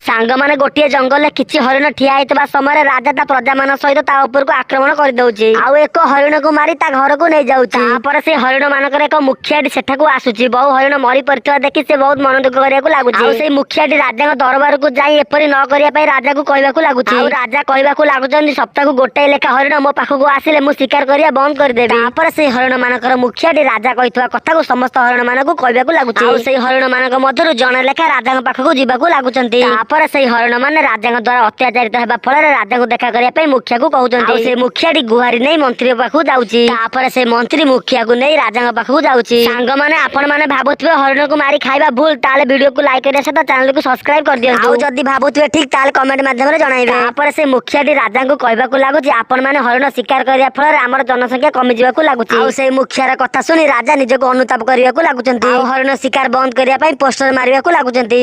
ସାଙ୍ଗମାନେ, ଗୋଟିଏ ଜଙ୍ଗଲରେ କିଛି ହରିଣ ଠିଆ ହେଇଥିବା ସମୟରେ ରାଜା ତା ପ୍ରଜାମାନଙ୍କ ସହିତ ତା ଉପରକୁ ଆକ୍ରମଣ କରିଦଉଛି ଆଉ ଏକ ହରିଣକୁ ମାରି ତା ଘରକୁ ନେଇଯାଉଛି। ତାପରେ ସେ ହରିଣ ମାନଙ୍କର ଏକ ମୁଖିଆଟି ସେଠାକୁ ଆସୁଛି। ବହୁ ହରିଣ ମରି ପଡିଥିବା ଦେଖି ସେ ବହୁତ ମନ ଦୁଃଖ କରିବାକୁ ଲାଗୁଛି। ଆଉ ସେଇ ମୁଖିଆଟି ରାଜାଙ୍କ ଦରବାରକୁ ଯାଇ ଏପରି ନ କରିବା ପାଇଁ ରାଜାକୁ କହିବାକୁ ଲାଗୁଛି। ଆଉ ରାଜା କହିବାକୁ ଲାଗୁଛନ୍ତି, ସପ୍ତାହକୁ ଗୋଟାଏ ଲେଖା ହରିଣ ମୋ ପାଖକୁ ଆସିଲେ ମୁଁ ଶିକାର କରିବା ବନ୍ଦ କରିଦେବି। ତାପରେ ସେଇ ହରିଣ ମାନଙ୍କର ମୁଖିଆଟି ରାଜା କହିଥିବା କଥାକୁ ସମସ୍ତ ହରିଣ ମାନଙ୍କୁ କହିବାକୁ ଲାଗୁଛି। ଆଉ ସେଇ ହରିଣ ମାନଙ୍କ ମଧ୍ୟରୁ ଜଣେ ଲେଖା ରାଜାଙ୍କ ପାଖକୁ ଯିବାକୁ ଲାଗୁଛନ୍ତି। ତାପରେ ସେଇ ହରିଣ ମାନେ ରାଜାଙ୍କ ଦ୍ଵାରା ଅତ୍ୟାଚାରିତ ହେବା ଫଳରେ ରାଜାଙ୍କୁ ଦେଖା କରିବା ପାଇଁ ମୁଖିଆକୁ କହୁଛନ୍ତି। ଆଉ ସେଇ ମୁଖିଆଟି ଗୁହାରି ନେଇ ମନ୍ତ୍ରୀଙ୍କ ପାଖକୁ ଯାଉଛି। ତାପରେ ସେ ମନ୍ତ୍ରୀ ମୁଖିଆକୁ ନେଇ ରାଜାଙ୍କ ପାଖକୁ ଯାଉଛି। ସାଙ୍ଗମାନେ, ଆପଣ ମାନେ ଭାବୁଥିବେ ହରିଣକୁ ମାରି ଖାଇବା ଭୁଲ, ତାହେଲେ ଭିଡିଓକୁ ଲାଇକ୍ କରିବା ସହିତ ଚ୍ୟାନେଲକୁ ସବସ୍କ୍ରାଇବ କରିଦିଅନ୍ତୁ। ଆଉ ଯଦି ଭାବୁଥିବେ ଠିକ, ତାହେଲେ କମେଣ୍ଟ ମାଧ୍ୟମରେ ଜଣାଇବେ। ତାପରେ ସେ ମୁଖିଆଟି ରାଜାଙ୍କୁ କହିବାକୁ ଲାଗୁଛି, ଆପଣ ମାନେ ହରିଣ ଶିକାର କରିବା ଫଳରେ ଆମର ଜନସଂଖ୍ୟା କମିଯିବାକୁ ଲାଗୁଛି। ଆଉ ସେଇ ମୁଖିଆର କଥା ଶୁଣି ରାଜା ନିଜକୁ ଅନୁତାପ କରିବାକୁ ଲାଗୁଛନ୍ତି ଆଉ ହରିଣ ଶିକାର ବନ୍ଦ କରିବା ପାଇଁ ପୋଷ୍ଟର ମାରିବାକୁ ଲାଗୁଛନ୍ତି।